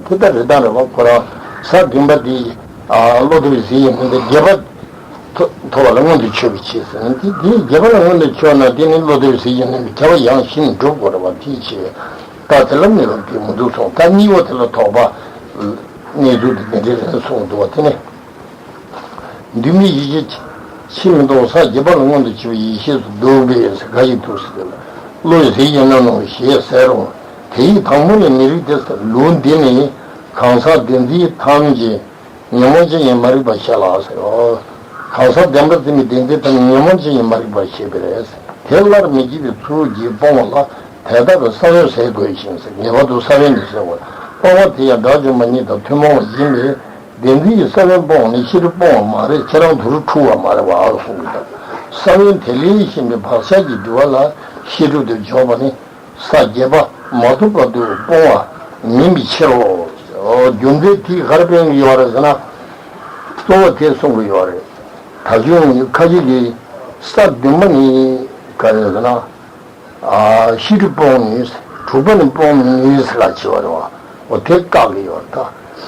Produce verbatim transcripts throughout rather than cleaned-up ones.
དེ་ལྟར་རེད་དང་རེད་བ། ཁོ་རང་ས་བདུན་པ་དེ་ཨ་བློ་བདེ་བའི་ཟས་ཀྱིས་ནོན་ཏེ་བརྒྱད་པ་ཐོ་ཐོབ་པ་ལ་མངོན་དུ་ཆོད་པའི་ཕྱིར་ཟེར་ན། དེ་དེ་བརྒྱད་པ་ལ་མངོན་དུ་ཆོད་ན་དེ་ནི་བློ་བདེ་བའི་ཟས་ཀྱིས་ནོན་པའི་ཁྱབ་པ་ཡང་ཞིང་སྒྲུབ་དགོས་རེད་བ། དེའི་ཕྱིར་ད་དེ་ལ་གནོད་པ་དེ་མི་འདུག་གསུངས། ད་གཉིས་པོ་དེ་ལ་དོགས་པ་གནས་ཚུལ་དེ་འདི་འདྲ་རེད་གསུངས་འདུག་བ། དེ་ནི། འདུན་པའི་ཡེ་ཤེས་ཕྱིར་མི་ལྡོག་ས་བརྒྱད་པ་ལ་མངོན་དུ་བྱེད་པའི་ཡེ་ཤེས་སུ་འདུག་པས་ཟེར་ག་ཞིག་འདུག་ཟེར་ལ། བློ་ཡི་ཟས་ཀྱིས་ནོན་ནོ་ཞེས་ཟེར་རུང་། དེ་ཡི་དང་པོ་ནི་མི་རིགས་ཏེ། ལུགས་འདི་ནི་གང་ཟག་བདེན་འཛིན་ཐམས་ཅད་ཉོན་མོངས་ཅན་ཡིན་མ་རིག་པར་བཤད་ལ་ཟེར་རོ། གང་ཟག་བདེན་པར་འཛིན་པའི་བདེན་འཛིན་ཐམས་ཅད་ཉོན་མོངས་ཅན་ཡིན་མ་རིག་པར་བཤད་པས་རེད། དེ་སླར་མི་བརྗེད་པའི་ཚུལ་གྱིས་སྤོང་བ་ལ་དེ་ལྟ་བུའི་ས་བོན་ཟད་དགོས་ཤིང་ཟེར། ངེས་པར་དུ་ས་བོན་ནི་ཟད་དགོས། སྤོང་བ་དེ་ཡང་དགྲ་བཅོམ་པ་ཉིད་དང་ཐུན་མོང་བ་ཡིན་པས། བདེན་འཛིན་གྱི་ས་བོན་སྤོང་བ་ནི་ཤེས་སྒྲིབ་སྤོང་བ་མ་རེད། ཁྱེད་རང་དུ་རུ་འཁྲུལ་བ་མ་རེད་བ་གསུངས་པ་དང་། ས་བོན་དེ་ལས་གཞན་པའི་བག་ཆགས་ཀྱིས་སྒྲིབ་པ་ལ་ཤེས་སྒྲིབ་ཏུ་འཇོག་པ་ནི་ས་བརྒྱད་པ་མ་ཐོབ་བར་དུ་སྤོང་བ་མིན་པའི་ཕྱིར་རོ། རྒྱུ་མཚན་དེས་ག་རེ་སྟོན་གྱི་ཡོད་རེད་ཟེར་ན། གཙོ་བོ་དེ་གསུང་གི་ཡོད་རེད། ད་གཞུང་ཁ་ཅིག་གིས་ས་བདུན་པ་ནི་ག་རེ་ཟེར་ན། ཨ་ཤེས་སྒྲིབ་སྤོང་ནུས། དྲུག་པ་ནི་སྤོང་མི་ནུས་ལབ་བྱས་པ་རེད་བ། འོ་དེ་བཀག་གི་ཡོད་རེད་ད།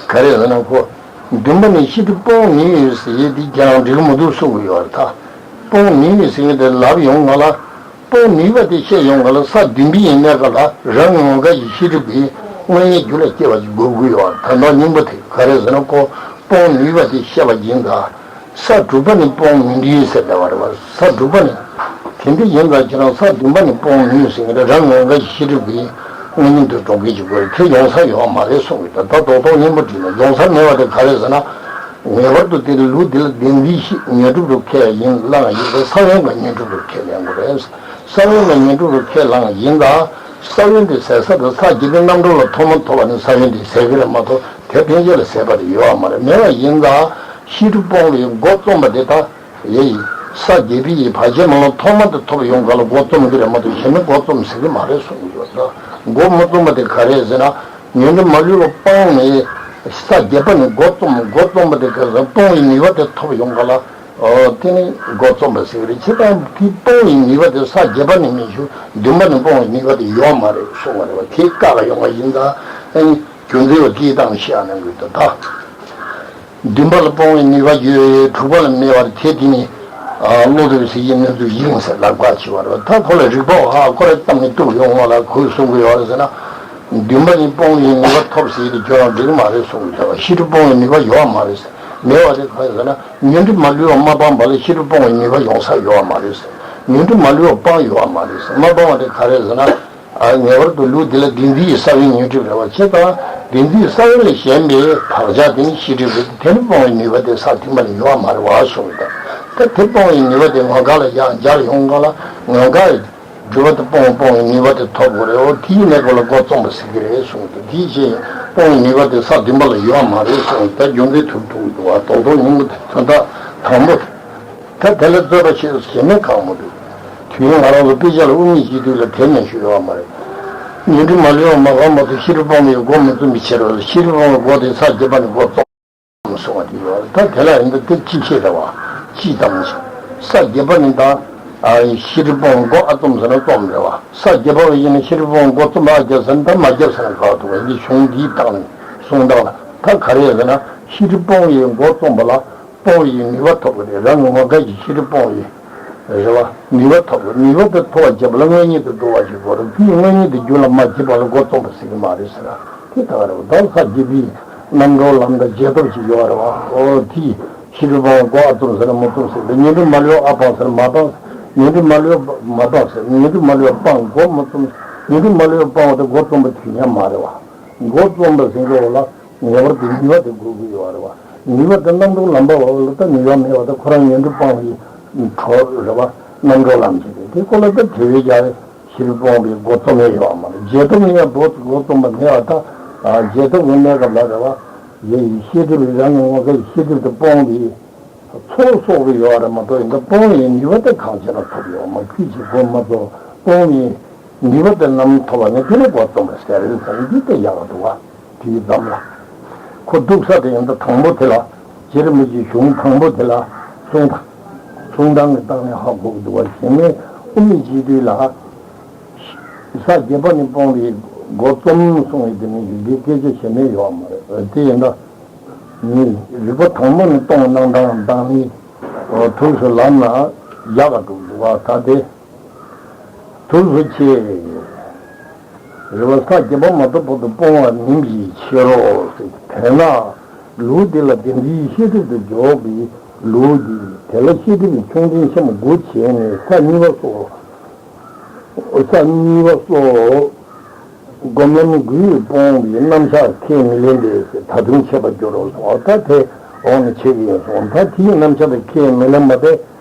ག་རེ་ཟེར་ན་ཁོ། བདུན་པ་ནི་ཤེས་སྒྲིབ་སྤོང་ནུས་ཟེར་ཡས་དེ་ཁྱེད་རང་འགྲིག་གི་མི་འདུག་གསུང་གི་ཡོད་རེད་ད། སྤོང་ནུས་ཟེར་ཡས་དེ་ལབ་ཡོང་ག་ལ། སྤོང་ནུས་པ་དེ་བཤད་ཡོང་ག་ལ་ས་བདུན་པའི་ཡིན་ནའི་ག་ལ་རང་ངོས་འགའ་ཞིག་ཤེས་སྒྲིབ་ཀྱི་དངོས་ཡོད་རྒྱུ་ལ་སྐྱེ་བ་ཞིག་དགོས་ཀྱི་ཡོད་རེད། ད་ལྟ་སྙིང་པོ་དེ་ག་རེ་ཟེར་ན་ཁོ་སྤོང་ནུས་པ་དེ་བཤད་པ་ཡིན་ད། ས་དྲུག་པ་ནི་སྤོང་མི་ནུས་ཟེར་བསྡད་པ་རེད་བ། ས་དྲུག་པ་ནི། དེ་འདྲ་ཡིན་ཙང་ཁྱེད་རང་ས་བདུན་པ་ནི་སྤོང་མི་ནུས་ཟེར་གྱི་རེད། རང་ངོས་འགའ་ཞིག་ཤེས་སྒྲིབ་ཀྱི་དངོས་གཉེན་དུ་འགྲོ་མཁན་ཞིག་དགོས་རེད། དེ་ཡོང་ས་ཡོད་མ་རེད་གསུངས་ཡོད། ད་ད་རྡོག་རྡོག་སྙན་པོ་བྲིས་ན་ཡོང་ས་མེད་པ་དེ་ག་རེད་ཟེར་ན། ངེས་པར་དུ་དེ་ལུགས་འདི་ལ་བདེན་འཛིན་ཞིག་ཉོན་སྒྲིབ་རུ་ཁས་ཡིན་བླངས་ཡིན་པས་ས་བོན་གྱི་ཉོན་སྒྲིབ་རུ་ཁས་ལེན་དགོས་རེད། ས་བོན་གྱི་ཉོན་སྒྲིབ་རུ་ཁས་བླངས་ཡིན་ད། ས་བོན་དེ་ཟད་ས་དང་ས་བརྒྱད་པའི་རྣམ་གྲངས་ལ་ཐོག་མ་ཐོབ་པ་ནི་ས་བོན་དེ་ཟད་ཀྱི་རེད་མ་གཏོགས་དེ་ཕན་ཆད་ལ་ཟད་པ་དེ་ཡོད་པ་མ་རེད། མེད་པ་ཡིན་ད། ཤེས་སྒྲིབ་སྤོང་བའི་འགོ་རྩོམ་པ་དེ་ད། ཡེ་ཡིན། ས་བརྒྱད་པའི་ཡི་བར་ཆད་མ་ལ་ཐོག་མ་དེ་ཐོབ་ཡོང་ག་ལ་འགོ་རྩོམ་གྱི་རེད་མ་གཏོགས་གཞན་མི་འགོ་རྩོམ་ཟེར་གྱི་མ་རེད་གསུངས་ཡོད་ད། འགོ་མ་རྩོམ་པ་དེ་ག་རེད་ཟེར་ན། ཉོན་སྒྲིབ་མ་ལུས་པ་སྤངས་ནས་ས་བརྒྱད་པ་ནས་འགོ་རྩོམ། འགོ་རྩོམ་པ་དེ་ག་རེ་ཟེར་ན་སྤོང་བའི་ནུས་པ་དེ་ཐོབ་ཡོང་ག་ལ། ཨོ་དེ་ནི་འགོ་རྩོམ་པ་ཟེར་གྱི་རེད། བྱས་ཙང་དེ་སྤོང་བའི་ནུས་པ་དེ་ས་བརྒྱད་པ་ནས་མི་འཇུག་བདུན་པ་ནས་སྤོང་བའི་ནུས་པ་དེ་ཡོད་མ་རེད་གསུངས་པ་རེད་བ། དེ་བཀག་ཡོང་བ་ཡིན་ད། ཨ་ནི་རྒྱུ་མཚན་བ་དེའི་སྟེང་བཤད་ཡ་གནང་དགོས་ད་ད། བདུན་པ་ལ་སྤོང་བའི་ནུས་པ་ཡོད། དྲུག་པ་ལ་མེད་པར་ཐལ། དེ་ནི་ཨ་བློ་བདེ་བའི་ཟས་ཀྱིས་ནོན་ཚུལ་ཡིན་ཟེར་ལབ་པ་བྱས་པ་རེད། ད་ཁོ་ལ་རིགས་པ་བ་ཧ་ཁོ་ར་གཏམ་ནི་གཏུག་ཡོང་བ་ལ་ཁོས་གསུང་གི་ཡོད་རེད་ཟེར་ན། བདུན་པ་ནི་སྤོང་བའི་ནུས་པ་ཐོབ་ཟེར་དེ་ཁྱོད་རང་འགྲིག་མ་རེད་གསུང་གི་འདུག་ཤེས་སྒྲིབ་སྤོང་བའི་ནུས་པ་ཡོད་མ་རེད་ཟེར། མེད་པ་དེ་ག་རེ་ཟེར་ན་ཉོན་སྒྲིབ་མ་ལུས་པ་མ་སྤངས་པ་ལ་ཤེས་སྒྲིབ་སྤོང་བའི་ནུས་པ་ཡོང་ས་ཡོད་མ་རེད་ཟེར། ཉོན་སྒྲིབ་མ་ལུས་པ་སྤངས་ཡོད་མ་རེད་ཟེར། མ་སྤངས་པ་དེ་ག་རེ་ཟེར་ན། ཨ་ངེས་པར་དུ་ལུགས་འདི་ལ་བདེན་འཛིན་གྱི་ས་བོན་ཉོན་སྒྲིབ་རེད་བ། བྱས་ཙང་བདེན་འཛིན་གྱི་ས་བོན་ལས་གཞན་པའི་བག་ཆགས་དེ་ནི་ཤེས་སྒྲིབ་རེད། དེ་ནི་སྤོང་བའི་ནུས་པ་དེ་ས་བདུན་པ་ནི་ཡོད་མ་རེད་བ་གསུངས་ཡོད། ད་དེ་སྤོང་བའི་ནུས་པ་དེ་ངོ་དགའ་ལ་ཡང་སྦྱར་ཡོང་ག་ལ་ངོ་དགའ་ཡི་སྒྲིབ་པ་དེ་སྤོང་སྤོང་བའི་ནུས་པ་དེ་ཐོབ་དགོས་རེད། འོ་དེའི་གནས་སྐབས་ལ་འགོ་རྩོམ་པ་ཟེར་གྱི་རེད་གསུངས་ཡོད། དེའི་ཕྱིར་སྤོང་བའི་ནུས་པ་དེ་ས་བདུན་པ་ལ་ཡོད་མ་རེད་གསུངས་ཡོད། ད་རྒྱུ་མཚན་ཐུག་ཐུག་འདུག་བ། རྡོག་རྡོག་སྙིང་པོ་དེ་དོན་དག་དང་པོ། ད་དེ་ལ་རྩོད་པ་བྱེད་ས་གཞན་མེད་གང་མོ་འདུག་དུས་ཡུན་ང་རང་ཚོ་དཔེ་ཆ་ལ་དབུ་མའི་སྤྱི་དོན་ལ་དེ་མེད་ཞུ་ཡོད་མ་རེད། ཉོན་སྒྲིབ་མ་ལུས་པ་མ་སྤངས་མ་གཏོགས་ཤེས་སྒྲིབ་སྤོང་བའི་སྒོ་མི་རྩོམ་པའི་ཕྱིར་རོ། ཤེས་སྒྲིབ་སྤོང་བའི་སྒོ་དེ་ས་བརྒྱད་པ་ནས་འགོ་རྩོམ་གསུང་བ་དེ་ཡོད་རེད། ད་དེ་ལ་ཡིན་ད་དེ་ཅི་བྱེད་རེད་བ། ཅི་ཙམ་ས་བརྒྱད་པ་ནས་ད་ཨ་ཤེས་སྒྲིབ་སྤོང་བའི་སྒོ་ཨ་རྩོམ་ཟེར་ན་རྩོམ་རེད་བ། ས་བརྒྱད་པ་བ་ཡིན་ན་ཤེས་སྒྲིབ་སྤོང་བའི་སྒོ་རྩོམ་པ་ཨ་རྒྱབ་ཟེར་ན་ད་མ་རྒྱབ་ཟེར་ན་ག་འདུག་བ། འདི་གཞུང་འདིའི་སྟེང་ནས་གསུང་སྟངས་ལ་ད་ག་རེ་ཡོད་ཟེར་ན་ཤེས་སྒྲིབ་སྤོང་བའི་སྒོ་རྩོམ་པ་ལ། སྤོང་བའི་ནུས་པ་ཐོབ་ཀྱི་རེད། རང་གི་ངོ་སྐལ་གྱི་ཤེས་སྒྲིབ་སྤོང་བའི་རེད་བ། ནུས་པ་ཐོབ་ཀྱི་རེད། ནུས་པ་དེ་ཐོབ་པ་བྱེད་པ་ལ་དངོས་ཉིད་དུ་འགྲོ་བ་ཞིག་དགོས་རེད། དེའི་དངོས་ཉིད་དེ་རྒྱུད་ལ་མ་སྐྱེས་པ་ལ་འགོ་རྩོམ་པ་ཟེར་གྱི་མ་རེད་ཟེར། དེ་ད་ག་རེད་བ། ད་ས་བརྒྱད་པའི་རྣམ་གྲོལ་ལམ་དང་རྗེས་ཐོབ་ཅིག་ཡོད་རེད་བ། ཨོ་དེས་ཤེས་སྒྲིབ་སྤོང་བའི་སྒོ་ཨ་རྩོམ་ཟེར་ན་མ་རྩོམ་ཟེར་ཏེ། ཉོན་སྒྲིབ་མ་ལུས་པ་ཨ་སྤངས་ཟེར་ན་མ་སྤངས། ཉོན་སྒྲིབ་མ་ལུས་པ་མ་སྤངས་ཟེར། ཉོན་སྒྲིབ་མ་ལུས་པ་སྤངས་སྒོ་མ་རྩོམ། ཉོན་སྒྲིབ་མ་ལུས་པ་སྤངས་པ་དེ་འགོ་རྩོམ་པ་དེ་ཉམས་མ་རེད་བ། འགོ་རྩོམ་པ་ཟེར་གྱི་འོ་ལ། ངེས་པར་དུ་ནུས་པ་དེ་དགོས་ཀྱི་ཡོད་རེད་བ། ནུས་པ་དེ་རྣམ་རྟོག་ལམ་པ་འོག་ལ་ད་ནུས་པ་མེད་པ་ད་ཁོ་རང་ཉོན་སྒྲིབ་སྤངས་པའི་གྲོགས་རེད་བ། རྣམ་རྟོག་ལམ་གྱི་རེད། དེ་ཁོ་ལ་ད་དེ་བས་ཀྱང་ཤེས་རིག་སྤོང་བའི་འགོ་རྩོམ་ཡས་ཡོད་མ་རེད། རྗེས་ཐོབ་ནི་ཡང་འགོ་འགོ་རྩོམ་པ་མེད་པ་ད། རྗེས་ཐོབ་ཀྱི་གནས་སྐབས་ལ་རེད་བ། ཡེ་ཡི་ཤེས་སྒྲིབ་རང་གི་ངོ་སྐལ་གྱི་ཤེས་སྒྲིབ་དེ་སྤོང་བའི་ཚོགས་གསོག་གི་ཡོད་རེད་མ་གཏོགས་ཡིན་ད་སྤོང་བའི་ནུས་པ་དེ་གང་བྱས་ན་ཐོབ་ཡོད་མ། ཁྱོད་ཀྱིས་འགོ་མ་རྩོམ་སྤོང་བའི་ནུས་པ་དེ་ནམ་ཐོབ་པ་ནི་དེ་ནི་འགོ་རྩོམ་པ་ཟེར་རེད་ཟེར་འདི་དེ་ཡག་འདུག་བ། དེའི་ཙམ་ལ། ཁོ་འདུག་ས་དེ་ཡང་ད་དང་པོ་དེ་ལ། རྗེ་རིན་པོ་ཆེའི་གཞུང་དང་པོ་དེ་ལ། གསུང་དང་། གསུང་དང་གི་སྟེང་ནས་ཧ་གོ་གི་འདུག་བ། གཞན་ནས་དབུ་མའི་སྤྱི་དོན་ལ། ས་བརྒྱད་པ་ནི་སྤོང་བའི། སྒོ་རྩོམ་གསུང་བའི་དེ་ནི་འདི་སྐད་ཆ་བཤད་མེད་ཡོད་མ་རེད། དེ་ཡིན་ད། ནི་རིག་པ་དང་པོ་ནི་སྟོང་སྣང་དང་བདག་མེད། ཐུགས་སུ་ལམ་ན་ཡག་ག་འགྲུབ་འདུག་བ། ད་དེ་ཐུགས་སུ་ཆེ། རེ་བ་ས་བརྒྱད་པ་མ་གཏོགས་པོ་དུ་སྤོང་བ་མིན་པའི་ཕྱིར་རོ། དེས་ན་ལུགས་འདི་ལ་དེ་འདྲའི་ཤེས་སྒྲིབ་ཏུ་འཇོག་པའི་ལུགས་འདི་དེ་ལ་ཤེས་སྒྲིབ་ཀྱི་ཆུང་འབྲིང་ཆེན་པོ་དགུ་བྱས་ནས་ས་གཉིས་པ་སོགས། ས་གཉིས་པ་སོགས་སྒོམ་ལམ་དགུས་སྤོང་བའི་རྣམ་གཞག་ཁས་མི་ལེན་པས་ད་དུང་འཆད་པར་འགྱུར་རོ་གསུངས། ད་དེ་འོག་ནས་འཆད་ཀྱི་ཡིན་གསུངས། ད་དེའི་རྣམ་གཞག་དེ་ཁས་མི་ལེན་པ་དེ་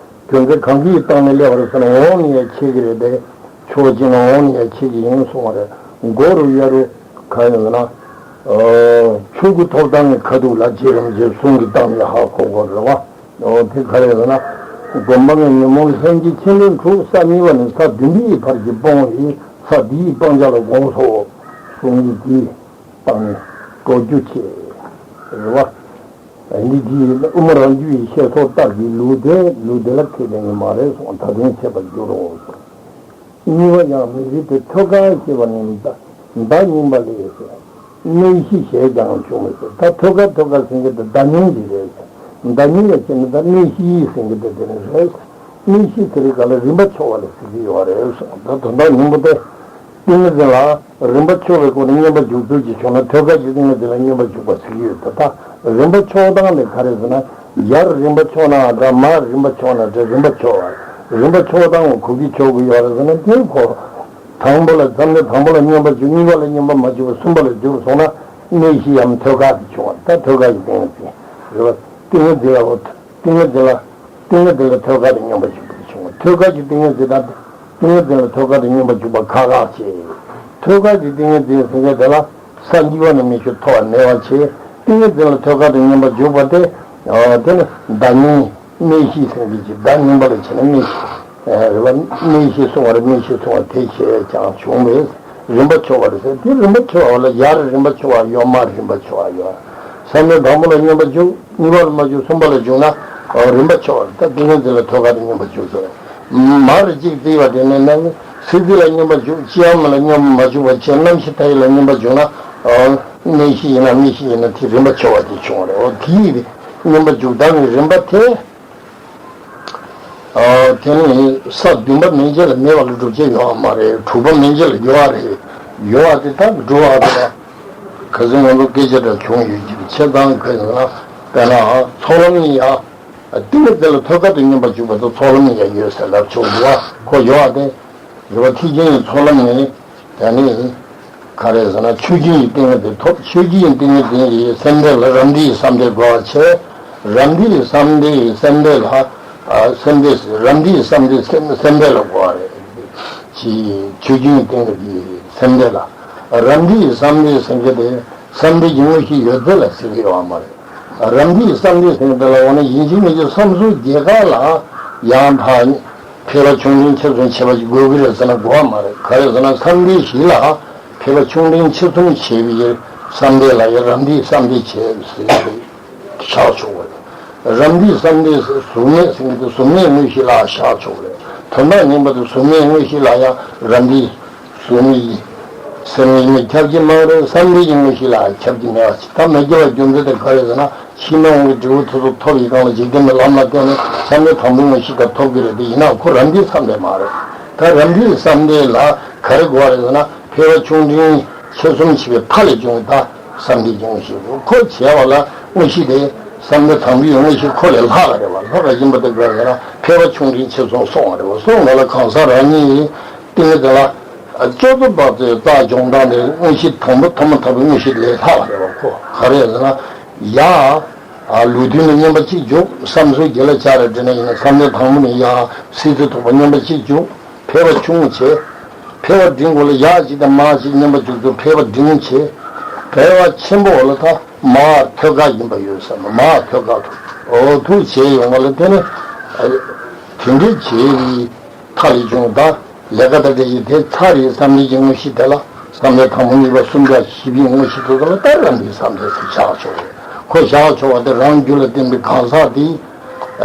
དོན་ཚན་གང་གིས་བཏང་ནས་སླེབས་པ་རེད་ཟེར་ན། འོག་ནས་ཡང་འཆད་ཀྱི་རེད་དེ། ཕྱོགས་གཅིག་ནས་འོག་ནས་ཡང་འཆད་ཀྱི་ཡིན་གསུངས་པ་རེད། མགོ་རུ་གཡར་རུ་ག་ཡིན་ཟེར་ན། ཆོས་སྐུ་ཐོབ་ཐང་གི་ཁ་ཐུག་ལ་རྗེ་རིན་པོ་ཆེའི་གསུང་གི་སྟེང་ནས་ཧ་གོ་དགོས་རེད་བ། འོ་དེ་ག་རེ་ཟེར་ན། སྒོམ་སྤང་གི་ཉོན་མོངས་ལྷན་སྐྱེས་ཆེ་འབྲིང་དྲུག་ས་གཉིས་པ་ནས་ས་བདུན་པའི་བར་གྱི་སྤོང་བའི་ས་འདིའི་སྤང་བྱ་ལ་དགོངས་སོ་གསུང་གི་དེའི་སྟེང་ནས་སྤྲོ་རྒྱུ་བྱེད་རེད་བ། འདི་དེའི་དབུ་མ་རང་རྒྱུད་ཀྱི་བཤད་སྲོལ་ལྟར་གྱི་ལུགས་དེ་ལུགས་དེ་ལ་ཁས་ལེན་གྱི་མ་རེད་གསུངས། ད་དུང་འཆད་པར་འགྱུར་རོ་གསུངས། གཉིས་པ་ཡང་མི་རིགས་ཏེ་ཐོད་རྒལ་ཞེས་པ་ནི་བརྡ་བརྡ་རྙིང་པ་ལས་ཟེར། སྨྲས་གཞི་ཞེས་ཀྱང་འབྱུང་མི་ཟེར། ད་ཐོད་རྒལ་ཐོད་རྒལ་ཟེར་མཁན་དེ་བརྡ་རྙིང་གི་རེད་ཟེར། བརྡ་རྙིང་ལ་བྱས་ན་ད་སྨྲས་གཞི་ཟེར་མཁན་དེ་དེ་ནི་རེད། སྨྲས་གཞི་ཟེར་བའི་སྐབས་ལ་རིམ་པ་འཆོལ་བ་ལ་ཟེར་གྱི་ཡོད་རེད་གསུངས། ད་དོན་དག་སྙིང་པོ་དེ། ཏིང་ངེ་འཛིན་ལ་རིམ་པ་འཆོལ་བའི་སྒོ་ནས་བསྙེན་པ་འཇུག་ཚུལ་གྱི་ཕྱོགས་ན་ཐོད་རྒལ་གྱི་ཏིང་ངེ་འཛིན་ལ་བསྙེན་པ་འཇུག་པ་ཟེར་གྱི་ཡོད། ད་ལྟ་རིམ་པ་འཆོལ་སྟངས་དེ་ག་རེ་ཟེར་ན། ཡར་རིམ་པ་འཆོལ་ན་འདྲ། མར་རིམ་པ་འཆོལ་ན་འདྲ། རིམ་པ་འཆོལ་བ། རིམ་པ་འཆོལ་སྟངས་གོ་གི་འཆོལ་གི་ཡོད་རེད་ཟེར་ན། དེ་ཁོ་དང་པོ་ལ་མཚམས་ནས་དང་པོ་ལ་བསྙེན་པ་འཇུག་གཉིས་པ་ལ་བསྙེན་པ་མ་འཇུག་པ་གསུམ་པ་ལ་འཇུག་སོང་ན་སྨྲས་གཞི་ཡང་ཐོད་རྒལ་དེ་བྱུང་བ། ད་ཐོད་རྒལ་གྱི་ཏིང་ངེ་འཛིན་རེད་བ། ཏིང་ངེ་འཛིན་ལ་འོ། ཏིང་ངེ་འཛིན་ལ། ཏིང་ངེ་འཛིན་ལ་ཐོད་རྒལ་དུ་བསྙེན་པར་འཇུག་པ་བྱུང་བ། ཐོད་རྒལ་གྱི་ཏིང་ངེ་འཛིན་དང་། ཏིང་ངེ་འཛིན་ལ་ཐོད་རྒལ་དུ་བསྙེན་པར་འཇུག་པ་ཁག་ཁག་བྱས། ཐོད་རྒལ་གྱི་ཏིང་ངེ་འཛིན་ཟེར་མཁན་དེ་ལ་ས་གཉིས་པ་ནས་མི་ཤོར་ཐོག་མེད་པ་བྱས། ཏིང་ངེ་འཛིན་ལ་ཐོད་རྒལ་དུ་བསྙེན་པར་འཇུག་པ་དེ། དེ་ནི་བརྡ་རྙིང་། སྨྲས་གཞི་ཟེར་མཁན་གྱི་བརྡ་རྙིང་པ་ལ་བྱས་ན་སྨྲས་གཞི་རེད་བ། སྨྲས་གཞི་གསུང་བ་རེད། སྨྲས་གཞི་གསུང་བ་དེ་བྱས་ཀྱང་བྱུང་བས། རིམ་པ་འཆོལ་བ་རེད་ཟེར། དེ་རིམ་པ་འཆོལ་བ་ལ་ཡར་རིམ་པ་འཆོལ་བ་ཡོད། མར་རིམ་པ་འཆོལ་བ་ཡོད། མཚམས་ནས་དང་པོ་ལ་བསྙེན་པ་འཇུག་གཉིས་པ་ལ་མ་འཇུག་གསུམ་པ་ལ་འཇུག་ན། རིམ་པ་འཆོལ་བ་རེད། ད་ཏིང་ངེ་འཛིན་ལ་ཐོད་རྒལ་དུ་བསྙེན་པར་འཇུག་ཟེར། མར་གཅིག་བརྩིས་པ་དེ་ནི་ནམ་སྲིད་རྩེ་ལ་བསྙེན་པར་འཇུག་ཅི་ཡང་མེད་ལ་བསྙེན་པར་མ་འཇུག་པ་བྱས། རྣམ་ཤེས་མཐའ་ཡས་ལ་བསྙེན་པར་འཇུག་ན། སྨྲས་གཞི་ཡིན་ན་སྨྲས་གཞི་ཡིན་ན་དེ་རིམ་པ་འཆོལ་བ་དེ་བྱུང་བ་རེད། འོ་དེའི་བསྙེན་པར་འཇུག་སྟངས་ཀྱི་རིམ་པ་དེ། དེ་ནི་ས་བདུན་པ་མན་ཆད་ལ་མེད་པ་ལ་སྒྲུབ་བྱེད་ཡོད་པ་མ་རེད། དྲུག་པ་མན་ཆད་ལ་ཡོད་པ་རེད། ཡོད་པ་དེ་དག་སྒྲུབ་པ་དེ་ལ་ག་ཚོད་ང་ཚོ་སྐད་ཆ་འདྲ་བྱུང་ཡོད་ཀྱི་བྱས་ཙང་ག་ཡིན་ན། དཔེར་ན་ཚོགས་ལམ་ནི་ཡང་ཏིང་ངེ་འཛིན་ལ་ཐོད་རྒལ་དུ་བསྙེན་པར་འཇུག་པ་དང་ཚོགས་ལམ་ནི་ཡང་ཡོད་ཟེར་ལབ་ཆོག་གི་བ། ཁོ་ཡོད་པ་དེ་རེད་བ། ཐེག་ཆེན་གྱི་ཚོགས་ལམ་ནི། དེ་ནི་ག་རེ་ཟེར་ན། ཆོས་སྦྱིན་གྱི་ཏིང་ངེ་འཛིན་ཐོབ། ཆོས་སྦྱིན་གྱི་ཏིང་ངེ་འཛིན་གྱི་སེམས་འདུན་ལ་རབ་འབྲིང་གི་བསམ་གཏན་དགོས་པ་བྱས། རབ་འབྲིང་གི་བསམ་གཏན་གྱི་སེམས་འདུན་ལ། ཨ། སེམས་འདུན། རབ་འབྲིང་གི་བསམ་གཏན་སེམས་སེམས་འདུན་ལ་དགོས་པ་རེད། ཅི། ཆོས་སྦྱིན་གྱི་ཏིང་ངེ་འཛིན་གྱི་སེམས་འདུན་ལ། རབ་འབྲིང་གི་བསམ་གཏན་ཟེར་མཁན་དེ་བསམ་གཏན་གྱི་དངོས་གཞི་ཡོད་ཚད་ལ་ཟེར་གྱི་ཡོད་པ་མ་རེད། རབ་འབྲིང་གི་བསམ་གཏན་ཟེར་མཁན་དེ་ལ་འོ་ན་ཡིན་གཅིག་མིན་གཅིག་བསམ་གཟུགས་རྒྱས་གང་ལ་ཡང་དག་ཕལ་པ་ཆུང་འབྲིང་ཆེ་ཆུང་བྱེད་པ་ཞིག་དགོས་ཀྱི་རེད་ཟེར་ན་དགོས་པ་མ་རེད། ག་རེ་ཟེར་ན་བསམ་གཏན་བཞི་ལ་ཕལ་པ་ཆུང་འབྲིང་ཆེ་ཆུང་བྱེད་པའི་བསམ་གཏན་ལ་ཡང་རབ་འབྲིང་བསམ་གཏན་བྱེད་ཟེར་བཞག་ཆོག་གི་རེད། རབ་འབྲིང་བསམ་གཏན་ཟེར་གཟུགས་མེད་ཟེར་མཁན་དེ་གཟུགས་མེད་དངོས་གཞི་ལ་བཞག་ཆོག་གི་རེད། དོན་དག་ངན་པ་དེ་གཟུགས་མེད་དངོས་གཞི་ལ་ཡང་རབ་འབྲིང་གཟུགས་མེད་ཡིན། སེམས་ཉིད་མེད་ཁྱབ་ཀྱི་མ་རེད། བསམ་གཏན་གྱི་དངོས་གཞི་ལ་ཁྱབ་ཀྱི་མེད་པ་ཞིག་ད་མི་སྐྱེ་བ་རྒྱུ་མཚན་དེ་ག་རེ་ཟེར་ན། ཕྱི་མ་འོང་གི་འབྲས་བུ་དེ་ཚོ་ཐོབ་ཡི་གང་ལ་འཇིག་རྟེན་པའི་ལམ་ལ་བརྟེན་ནས་བསམ་གཏན་དང་པོའི་དངོས་གཞི་དེ་ཐོབ་ཀྱི་རེད། དེ་ཡིན་ན་ཁོ་རབ་འབྲིང་བསམ་གཏན་མ་རེད། ད་རབ་འབྲིང་བསམ་གཏན་ལ་ག་རེ་དགོས་པ་རེད་ཟེར་ན། ཕལ་པ་ཆུང་འབྲིང་ཆེ་ཆུང་བྱེད་པའི་མཐའ་ལས་བྱུང་བའི་ད་བསམ་གཏན་གྱི་དངོས་གཞི་ཁོ་བྱས་པ་ལ་དངོས་གཞི་དེ་བསམ་གཏན་དང་པོའི་དངོས་གཞི་ཁོ་ལས་ལྷག་ག་རེད་བ། ལྷག་ག་ཡིན་པ་དེ་ག་རེ་ཟེར་ན། ཕལ་པ་ཆུང་འབྲིང་ཆེ་ཆུང་སོང་བ་རེད་བ། སོང་བ་ལ་གང་ཟག་རང་ཉིད་ཀྱི་ཏིང་ངེ་འཛིན་ལ་སྤྱོད་ཚུལ་བག་ཚོད་རྩ་སྦྱོང་སྟངས་དེ་དངོས་གཞི་དང་པོ་ཐོག་མ་ཐག་པའི་དངོས་གཞི་ལས་ལྷག་པ་རེད་བ། ཁོ་ག་རེ་ཟེར་ན། ཡ། ལུགས་མཐུན་ནས་བསྙེན་པ་གཅིག་འཇུག་བསམ་ཚུལ་རྒྱུད་ལ་བཅར་རེ་འདྲི་ན་ཡིན་ན། བསམ་གཏན་དང་པོ་ནས་ཡ་སྲིད་རྩེ་ཐོག་པ་བསྙེན་པ་གཅིག་འཇུག་ཕལ་པ་ཆུང་བྱས། ཕལ་པ་འབྲིང་སྒོ་ལ་ཡ་གཅིག་དང་མ་གཅིག་བསྙེན་པ་འཇུག་ཚུལ་ཕལ་པ་འབྲིང་བྱས། ཕལ་པ་ཆེན་པོ་ལ་ད་མར་ཐོད་རྒལ་ཡིན་པ་ཡོད་ཟེར་ན། མར་ཐོད་རྒལ་དུ་འོ་ཐུག་བྱས་ཡོང་བ་ལ་དེ་ནི་དེ་འདྲའི་བྱས་པའི་མཐའ་ལས་བྱུང་ད། ལས་ཀ་དང་འབྲེལ་བཞིན་དེ་ཚར་རེའི་བསམ་གཏན་གྱི་དངོས་གཞི་དེ་ལ་བསམ་གཏན་དང་པོ་གཉིས་པ་གསུམ་པ་བཞི་པའི་དངོས་གཞི་དེ་ཚོ་ལ་ད་རབ་འབྲིང་བསམ་གཏན་ཟེར་བཞག་ཆོག་རེད། ཁོ་བཞག་ཆོག་པ་དེ་རང་རྒྱུད་ལ་བརྟེན་པའི་གང་ཟག་དེས་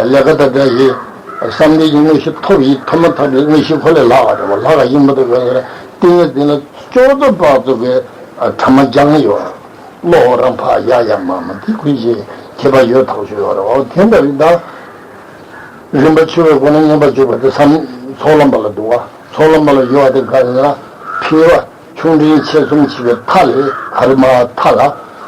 ལས་ཀ་དང་འབྲེལ་བཞིན་བསམ་གཏན་གྱི་དངོས་གཞི་ཐོབ་ཡིན། ཐོབ་མ་ཐག་པའི་དངོས་གཞི་ཁོ་ལས་ལྷག་པ་རེད་བ། ལྷག་པ་ཡིན་པ་དེ་ག་རེ་ཟེར་ན། ཏིང་ངེ་འཛིན་ལ་ ཅོག་ཙེ་པ་ཙོགས་ཀྱི་ཨ་ཕྲ་མ་སྦྱང་ཡོད། བློ་རང་ཕར་ཡར་ཡར་མར་མར་དེ་ཀུན་གྱི་ཁྱད་པར་ཡོད་ཐག་ཆོད་ཡོད་རེད་བ། དེ་འདྲ་རེད་ད། རིམ་པ་ཆོས་པའི་སྒོ་ནས་མངོན་པར་འཇུག་པ་དེ་བསམ་ཚོགས་ལམ་པ་ལ་འདུག་བ། ཚོགས་ལམ་པ་ལ་ཡོད་པ་དེ་ག་རེ་ལ། འཕེལ་བ་ཆུང་འབྲིང་ཆེ་གསུམ་བྱེད་པའི་མཐའ་ལས་ག་རེ་མར་མཐའ་ལ་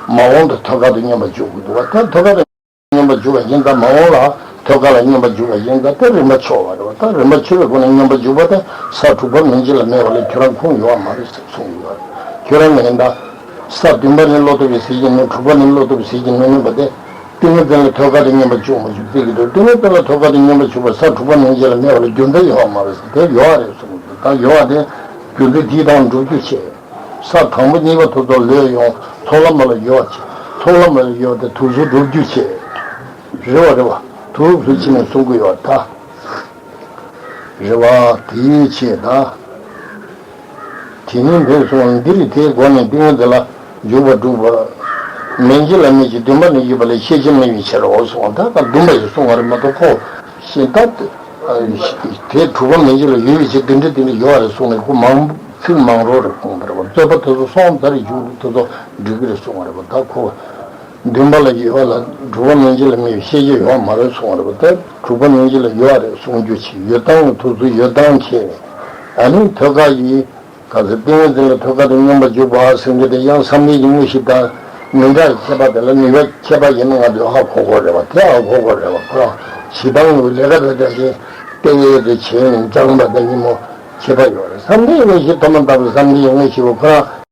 མ་འོངས་པ་ཐོད་རྒལ་དུ་མངོན་པར་འཇུག་དགོས་འདུག་བ། ད་ཐོད་རྒལ་དུ་མངོན་པར་འཇུག་པ་ཡིན་ཙང་མ་འོངས་ལ་ཐོད་རྒལ་ལ་མངོན་པར་འཇུག་པ་ཡིན་ཙང་དེ་རིམ་པ་ཆོས་པ་རེད་བ། ད་རིམ་པ་ཆོས་པའི་སྒོ་ནས་མངོན་པར་འཇུག་པ་དེ་ས་དྲུག་པ་མན་ཆད་ལ་སྨྲས་པ་ལས་ཁྱོད་རང་ཁུངས་ཡོད་པ་མ་རེད་ཟེར་གསུངས་ཡོད་རེད། ཁྱོད་རང་ངས་ད་ས་བདུན་པ་ནི་བློ་ལྡོག་པའི་ཟེར་གྱི་མེད། དྲུག་པ་ནི་བློ་ལྡོག་པའི་ཟེར་གྱི་མེད་མིན་པ་དེ། ཏིང་ངེ་འཛིན་ལ་ཐོད་རྒལ་དུ་མངོན་པར་འཇུག་མ་འཇུག་བརྩི་གི་འདུག་ཏིང་ངེ་འཛིན་ལ་ཐོད་རྒལ་དུ་མངོན་པར་འཇུག་པ་ས་དྲུག་པ་མན་ཆད་ལ་སྨྲས་པ་ལ་རྒྱུ་མཚན་ཡོད་པ་མ་རེད་ཟེར། དེ་ཡོད་པ་རེད་གསུངས་འདུག་ད་ཡོད་པ་དེ་རྒྱུ་མཚན་དེའི་དང་འགྲུབ་རྒྱུ་བྱེད། ས་དང་པོ་གཉིས་པ་ཐོབ་ཐོབ་ལོས་ཡོང་ཚོགས་ལམ་པ་ལ་ཡོད་པ་བྱེད། ཚོགས་ལམ་པ་ལ་ཡོད་པ་དེ་དུས་སུ་འགྲུབ་རྒྱུ་བྱེད། རེད་བ་རེད་བ། དུས་སུ་ཕྱིན་ནས་གསུང་གི་ཡོད་ད། རེད་བ། དེའི་ཆེད་ད། དེ་ནས་འདིར་གསུངས་པ་འདིར་དེའི་སྒོ་ནས་ཏིང་ངེ་འཛིན་ལ་འཇུག་པ་སྒྲུབ་པ། མན་ཆད་ལ་སྨྲས་ཀྱི་བདུན་པ་ནི་ཡོད་པ་ལས་ཤེས་བྱ་སྨྲས་པའི་ཕྱིར་རོ་གསུངས་པ། ད་ད་བདུན་པ་ཞིག་གསུངས་པ་རེད་མ་གཏོགས་ཁོ་ཤེས་ད། དེ་དྲུག་པ་མན་ཆད་ལ་ཡོད་པའི་ཕྱིར་དེ་འདྲ་དེ་འདྲ་ཡོད་པ་རེད་གསུངས་ནས་ཁོ་མང་ཚིག་མང་རོགས་རེད་གསུངས་པ་རེད་བ། རྩོད་པ་དེ་ཚོ་སོང་ཙང་རེ་འཇུག་དེ་ཚོ་འགྲིག་གི་རེད་གསུངས་པ་རེད་བ། ད་ཁོ། བདུན་པ་ལ་ཡོད་པ་ལ་དྲུག་པ་མན་ཆད་ལ་མེད་པའི་ཤེས་བྱ་ཡོད་མ་རེད་གསུངས་པ་རེད་པ། ད་དྲུག་པ་མན་ཆད་ལ་ཡོད་རེད་གསུང་རྒྱུ་ཆེ། ཡོད་སྟངས་ཐུགས་སུ་ཡོད་སྟངས་ཆེ། ཨ་ནི་ཐོད་རྒལ་ཡིན། ག་ཚོད་ཏིང་ངེ་འཛིན་ལ་ཐོད་རྒལ་དུ་མངོན་པར་འཇུག་པ་ཟེར་མཁན་དེ་ཡང་བསམ་གཏན་གྱི་དངོས་གཞི་དང་མི་འདྲ་བའི་ཁྱད་པར་དེ་ལ་ནུས་པ་ཁྱད་པར་ཡིན་ན་ང་ཚོས་ཧ་གོ་དགོས་རེད་པ། དེ་ཧ་གོ་དགོས་རེད་པ། ཁོ་རང་བྱེད་སྟངས་ལས་ཀ་དང་འདྲ་ཞིང་ལྟེ་བའི་དེ་བྱས་ནས་སྦྱངས་པ་དང་ཉིན་མོ་ཁྱད་པར་ཡོད་རེད། བསམ་གཏན་གྱི་དངོས་གཞི་ཐོག་མ་ལྟ་བུ་བསམ་གཏན་གྱི་དངོས་གཞི་བ་ཁོ་རང་